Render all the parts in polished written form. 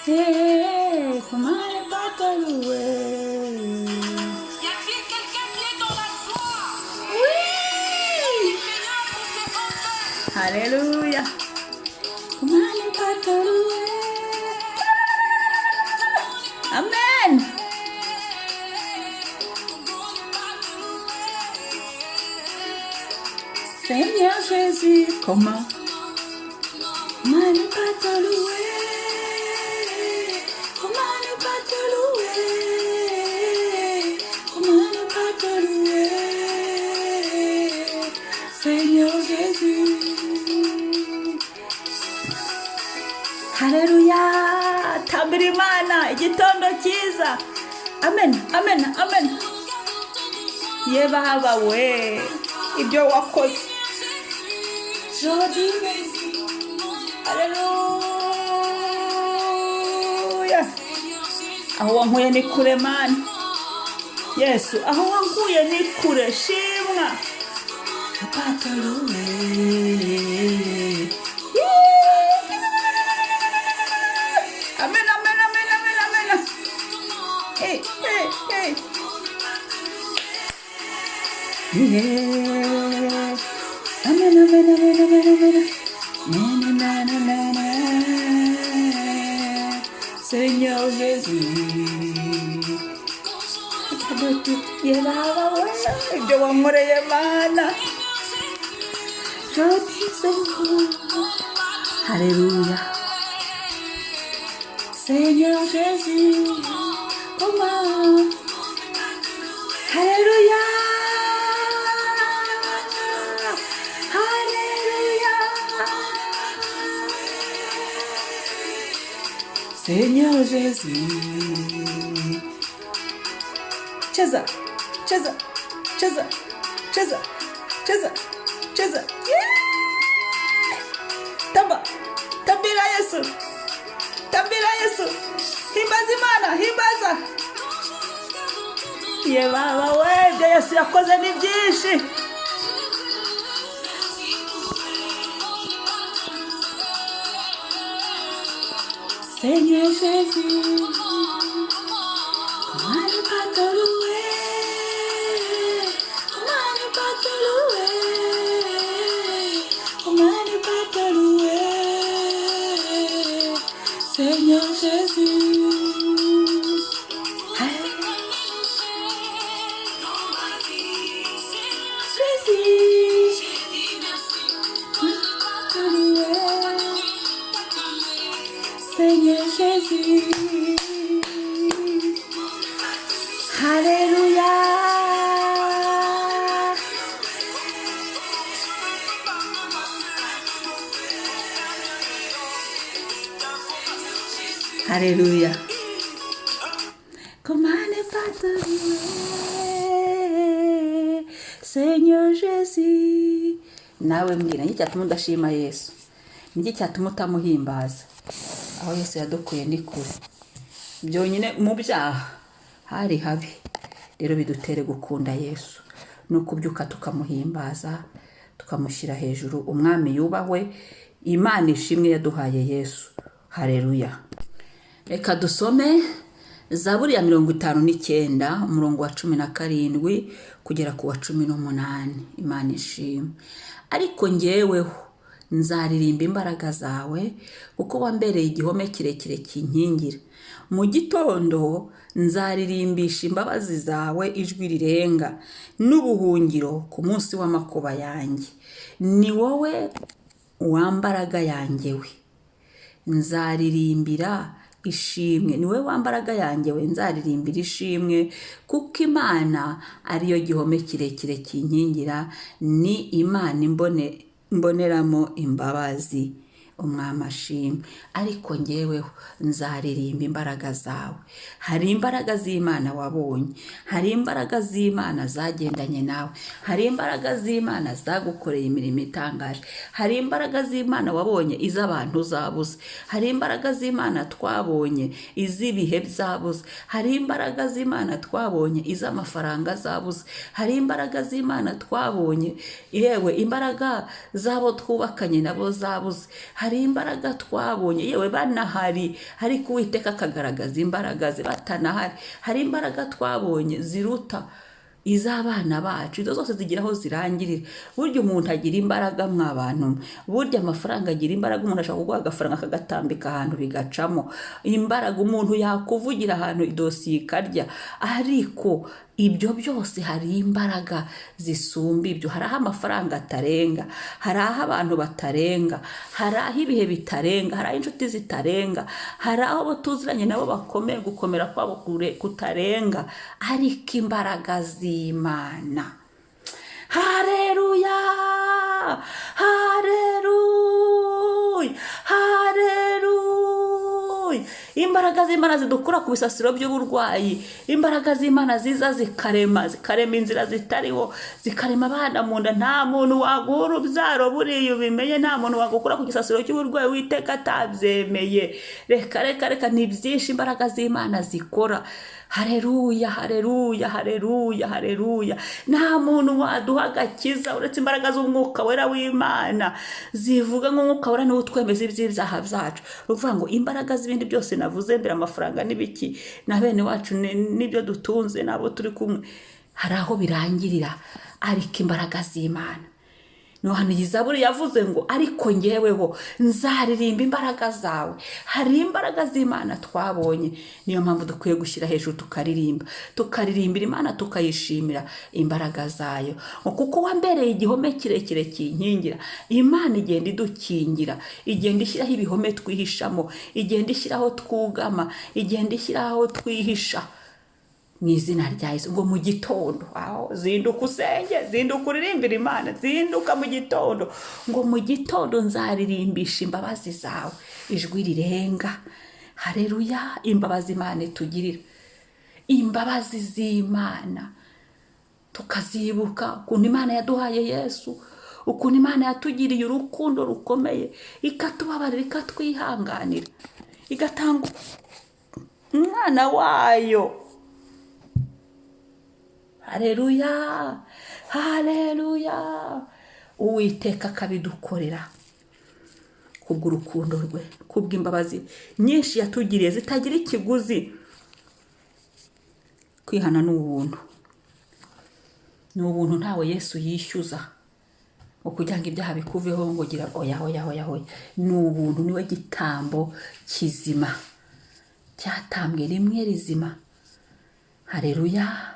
Hey, comment ne pas te louer? Y a-t-il quelqu'un qui est dans la joie? Oui! Seigneur, pour ses enfants. Alléluia. Comment ne pas te louer? Amen. Seigneur Jésus, comment ne pas te louer? Comment ne pas te louer? Comment ne pas te louer? Seigneur Jésus. Haleluya! Tambira Imana igitondo cyiza. Amen, amen, amen. Ye baba we, ibyo wakoze. Je dis merci. Haleluya! Aho wankuye ni kure, Mana. Yesu, aho wankuye ni kure, shimwa. Pas te louer. Amen, amen, amen, amen, amen. Hey, hey, hey. Yeah. Amen, amen, amen, amen, amen. Na, na, na, na, na, na. Seigneur Jésus. Ye baba we, ibyo wankoreye, Mana. Je dis Seigneur. Alléluia. Seigneur Jésus, comment? Alléluia. Alléluia. Seigneur Jésus. Cheza, cheza, cheza, cheza, cheza, cheza. Yeah! Tamba, tambira Yesu, tambira Yesu. Himbaza Imana, himbaza. Ye baba we, ibyo Yesu yakoze ni byinshi. Seigneur Jésus, comment ne pas te louer? Comment ne pas te louer? Comment ne pas te louer? Seigneur Jésus. Jésus, te louer. Seigneur Jésus. Alléluia. Alléluia. Comment ne pas te louer, Seigneur Jésus? Nawe mbwira, niki cyatuma udashima Yesu? Niki cyatuma utamuhimbaza? Aho Yesu yadukuye ni kure. Byonyine mu byaha hari habi. Rero bidutere gukunda Yesu, ni ukubyuka tukamuhimbaza, tukamushyira hejuru. Umwami yubahwe, Imana ishimwe yaduhaye Yesu. Hareruya. Reka dusome Zaburi ya 59, umurongo wa 17 kugera ku wa 18. Imana ishimwe. Ariko ngeweho nzaririmba imbaraga zawe, kuko wambereye igihome kirekire kinkingira. Mu gitondo nzaririmbisha imbabazi zawe ijwi rirenga, n'ubuhungiro ku munsi w'amakuba yanjye. Ni wowe wambaraga yanjye we, nzaririmbira ishimwe. Ni wowe wambaraga yanjye we, nzaririmbira ishimwe, kuko Imana ariyo gihome kirekire kinkingira, ni Imana imboneramo imbabazi. Umwami ashimwe. Ariko ngeweho nzaririmba imbaraga zawe. Hari imbaraga z'Imana wabonye, hari imbaraga z'Imana zagendanye nawe, hari imbaraga z'Imana zagukoreye imirimo itangaje, hari imbaraga z'Imana wabonye iz'abantu zabuze, hari imbaraga z'Imana twabonye iz'ibihe byabuze, hari imbaraga z'Imana twabonye iz'amafaranga zabuze, hari imbaraga z'Imana twabonye, yewe imbaraga z'abo twubakanye nabo zabuze, hari Hari imbaraga twabonye, yewe banahari, ariko Uwiteka akagaragaza imbaraga ze batanahari. Hari imbaraga twabonye ziruta iz'abana bacu, izo zose zigira aho zirangirira. Burya umuntu agira imbaraga, mwa bantu mwe. Burya amafaranga agira imbaraga, umuntu ashobora kuguha agafaranga akagatambika ahantu bigacamo. Imbaraga, umuntu yakuvugira ahantu idosiye ikarya, ariko ibyo byose hari imbaraga zisumba ibyo. Hari aho amafaranga atarenga, hari aho abantu batarenga, hari aho ibihe bitarenga, hari aho inshuti zitarenga, hari aho abo tuziranye nabo bakomeye gukomera kwabo kutarenga, ariko imbaraga z'Imana. Hareruya, hareruya, hareruya! Imbaraga z'Imana zidukura ku bisasiro by'uburwayi, imbaraga z'Imana ziza zikarema inzira zitariho, zikarema abana mu nda. Nta muntu waguha urubyaro buriya ubimenye, nta muntu wagukura ku gisasiro cy'uburwayi Uwiteka atabyemeye. Reka, reka, reka, ni byinshi imbaraga z'Imana zikora. Hareruya, hareruya, hareruya, hareruya! Nta muntu waduha agakiza uretse imbaraga z'Umwuka Wera w'Imana zivuga ngo Umwuka Wera niwe utwemeza iby'ibyaha byacu. Ni ukuvuga ngo imbaraga z'ibindi byose navuze mbere, amafaranga n'ibiki na bene wacu n'ibyo dutunze n'abo turi kumwe, hari aho birangirira, ariko imbaraga z'Imana. No hano iyi zaburi yavuze ngo: "Ariko ngeweho nzaririmba imbaraga zawe." Hari imbaraga z'Imana twabonye, niyo mpamvu dukwiye gushyira hejuru tukaririmba, tukaririmbira Imana, tukayishimira imbaraga zayo. Ngo kuko wambereye igihome kirekire kinkingira. Imana igenda idukingira, igenda ishyiraho ibihome twihishamo, igenda ishyiraho twugama, igenda ishyiraho twihisha mu izina rya Yesu. Ngo mu gitondo, aho zinduka usenge, zinduka uririmbira Imana, zinduka mu gitondo. Ngo mu gitondo nzaririmbisha imbabazi zawe ijwi rirenga. Hareruya! Imbabazi Imana itugirira, imbabazi z'Imana tukazibuka, ukuntu Imana yaduhaye Yesu, ukuntu Imana yatugiriye urukundo rukomeye, ikatubabarira, ikatwihanganira, igatanga umwana wayo. Hareruya, hareruya! Uwiteka akabidukorera kubw'urukundo rwe, kubw'imbabazi nyinshi yatugiriye zitagira ikiguzi. Kwihana ni ubuntu, ni ubuntu. Ntawe Yesu yishyuza ngo kugira ngo ibyaha bikuveho, ngo gira oya, oya, oya, oya. Ni ubuntu, niwe gitambo kizima cyatambwe rimwe rizima. Hareruya!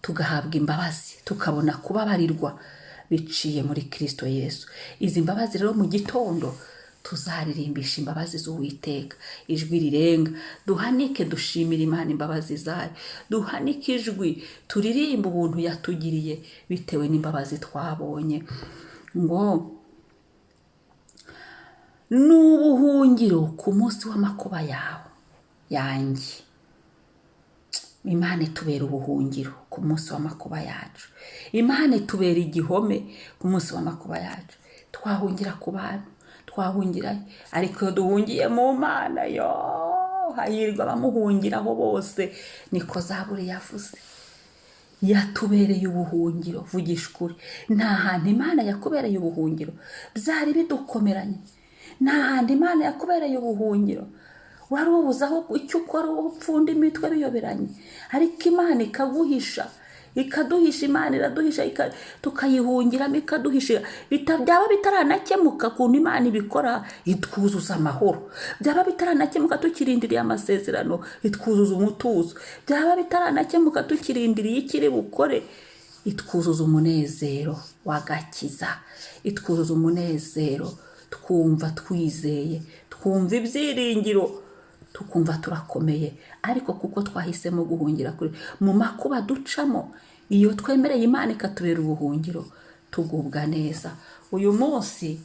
Tugahabwa imbabazi, tukabona kubabarirwa biciye muri Kirisito Yesu. Izi mbabazi rero, mu gitondo tuzaririmbisha imbabazi z'Uwiteka ijwi rirenga, duhanike dushimire Imana imbabazi zayo, duhanike ijwi turirimbe ubuntu yatugiriye bitewe n'imbabazi twabonye. Ngo ni ubuhungiro ku munsi w'amakuba yawe yanjye. Imana itubera ubuhungiro ku munsi w'amakuba yacu, Imana itubera igihome ku munsi w'amakuba yacu. Twahungira ku bantu, twahungira, ariko iyo duhungiye mu Mana yo, hahirwa abamuhungiraho bose, niko zaburi yavuze. Yatubereye ubuhungiro. Vugisha ukuri, nta hantu Imana yakubereye ubuhungiro byari bidukomeranye? Nta hantu Imana yakubereye ubuhungiro wari ubuze aho icyo ukora, upfunda imitwe biyoberanye, ariko Imana ikaguhisha, ikaduhisha? Imana iraduhisha, tukayihungiramo, ikaduhisha. Byaba bitaranakemuka, ukuntu Imana ibikora, itwuzuza amahoro. Byaba bitaranakemuka, tukirindiriye amasezerano, itwuzuza umutuzo. Byaba bitaranakemuka, tukirindiriye ikiri bukore, itwuzuza umunezero w'agakiza, itwuzuza umunezero, twumva twizeye, twumva ibyiringiro, tukumva turakomeye, ariko kuko twahisemo guhungira kuri mu makuba ducamo. Iyo twemereye Imana ikatubera ubuhungiro, tugubwa neza. Uyu munsi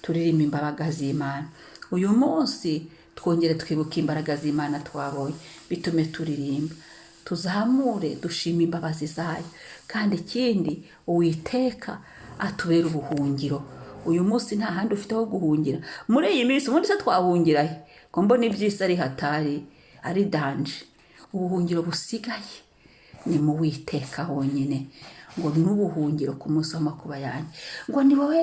turirimba imbaraga z'Imana. Uyu munsi twongere twibuke imbaraga z'Imana twabonye, bitume turirimba, tuzamure, dushima imbabazi zayo. Kandi ikindi, Uwiteka atubera ubuhungiro. Uyu munsi nta handi ufite ho guhungira muri iyi minsi? Ubundi se twahungira he, ko mbona iby'isi ari hatari, ari danger? Ubuhungiro busigaye ni mu Witeka honyine. Ngo n'ubuhungiro ku munsi w'amakuba yanjye, ngo ni wowe.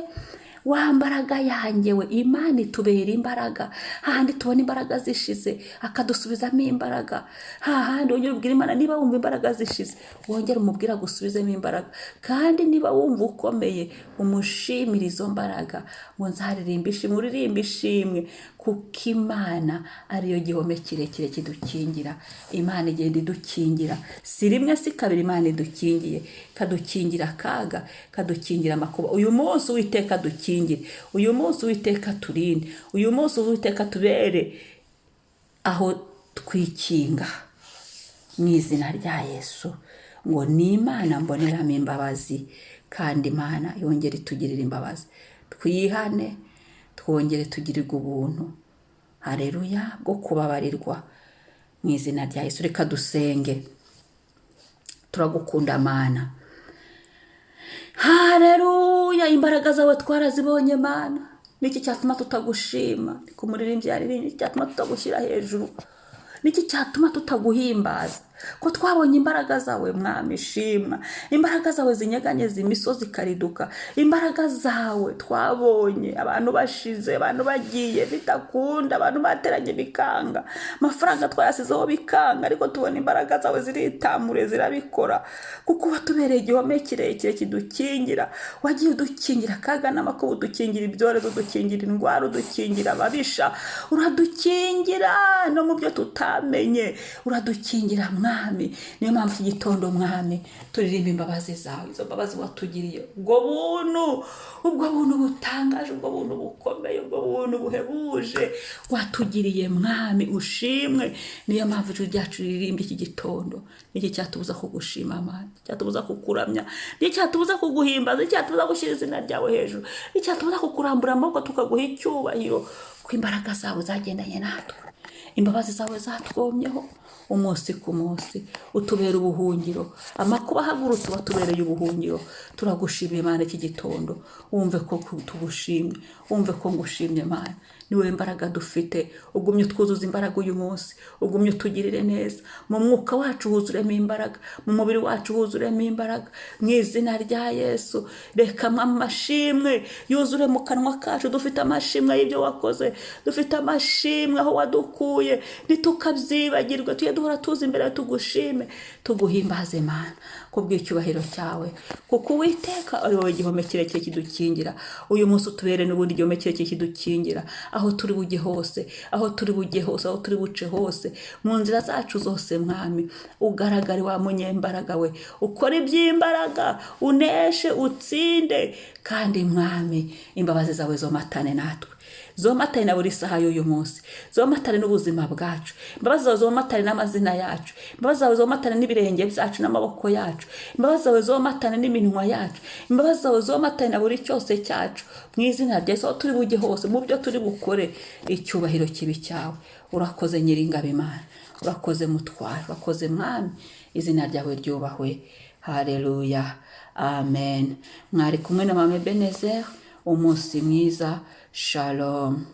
Wa mbaraga yanjye we, Imana itubera imbaraga. Hahandi tubona imbaraga zishize, akadusubizamo imbaraga. Hahandi wongera ubwira Imana, niba wumva imbaraga zishize, wongere umubwire agusubizemo imbaraga. Kandi niba wumva ukomeye, umushimire izo mbaraga. Ngo nzaririmba ishimwe, uririmbe ishimwe, kuko Imana ariyo gihome kirekire kidukingira. Imana igenda idukingira, si rimwe si kabiri. Imana idukingiye, ikadukingira akaga, ikadukingira amakuba. Uyu munsi Uwiteka dukingire, uyu munsi Uwiteka turinde, uyu munsi Uwiteka tubere aho twikinga, mu izina rya Yesu. Ngo ni Imana mboneramo imbabazi, kandi Imana yongere itugirire imbabazi. Twihane, twongere tugirirwe ubuntu, hareruya, bwo kubabarirwa, mu izina rya Yesu. Reka dusenge. Turagukunda Mana, hareruya. Imbaraga zawe twarazibonye Mana. Niki cyatuma tutagushima? Ni ku muririmbyi yaririmbye. Niki cyatuma tutagushyira hejuru? Niki cyatuma tutaguhimbaza, ko twabonye imbaraga zawe, Mwami? Shimwa. Imbaraga zawe zinyeganyeza imisozi ikariduka. Imbaraga zawe twabonye abantu bashize, abantu bagiye bidakunda, abantu bateranye bikanga, amafaranga twayasizeho bikanga, ariko tubona imbaraga zawe ziritamure, zirabikora, kuko watubereye igihome kirekire kidukingira. Wagiye udukingira akaga n'amakuba, udukingira ibyorezo, udukingira indwara, udukingira ababisha, uradukingira no mu byo tutamenye, uradukingira Mwami. Niyo mpamvu iki gitondo, Mwami, turirimba imbabazi zawe, izo mbabazi watugiriye, ubwo buntu, ubwo buntu butangaje, ubwo buntu bukomeye, ubwo buntu buhebuje watugiriye. Mwami, ushimwe. Niyo mpamvu ijwi ryacu riririmba iki gitondo. Niki cyatubuza kugushima, Mana? Cyatubuza kukuramya? Niki cyatubuza kuguhimbaza? Niki cyatubuza gushyira izina ryawe hejuru? Niki cyatubuza kukurambura amaboko tukaguha icyubahiro, ko imbaraga zawe zagendanye natwe, imbabazi zawe zatwomyeho umunsi ku munsi, utubera ubuhungiro? Amakuba ahagurutse, watubereye ubuhungiro. Turagushimiye Imana iki gitondo. Wumve ko tugushimye, wumve ko ngushimye Mana. Ni wowe mbaraga dufite. Ugumye utwuzuza imbaraga uyu munsi, ugumye utugirire neza. Mu mwuka wacu huzuremo imbaraga, mu mubiri wacu huzuremo imbaraga, mu izina rya Yesu. Reka amashimwe yuzure mu kanwa kacu. Dufite amashimwe y'ibyo wakoze, dufite amashimwe aho wadukuye. Ntitukabyibagirwe, tujye duhora tuza imbere tugushime, tuguhimbaze Mana, kubw'icyubahiro cyawe, kuko Uwiteka ari wowe gihome kirekire kidukingira. Uyu munsi utubere n'ubundi igihome kirekire kidukingira, aho turi bujye hose, aho turi bujye hose, aho turi buce hose, mu nzira zacu zose. Mwami, ugaragare, wa munyembaraga we, ukora iby'imbaraga, uneshe, utsinde. Kandi Mwami, imbabazi zawe zomatane natwe, zomatane na buri saha y'uyu munsi, zomatane n'ubuzima bwacu. Imbabazi zawe zomatane n'amazina yacu, imbabazi zawe zomatane n'ibirenge byacu n'amaboko yacu, imbabazi zawe zomatane n'iminwa yacu, imbabazi zawe zomatane na buri cyose cyacu, mu izina rya Yesu. Aho turi bujye hose, mu byo turi bukore, icyubahiro kibi cyawe. Urakoze Nyiringabo Imana, urakoze Mutware, urakoze Mwami, izina ryawe ryubahwe. Haleluya, amen. Mwari kumwe na Mama Ebenezer. Umunsi mwiza, shalom.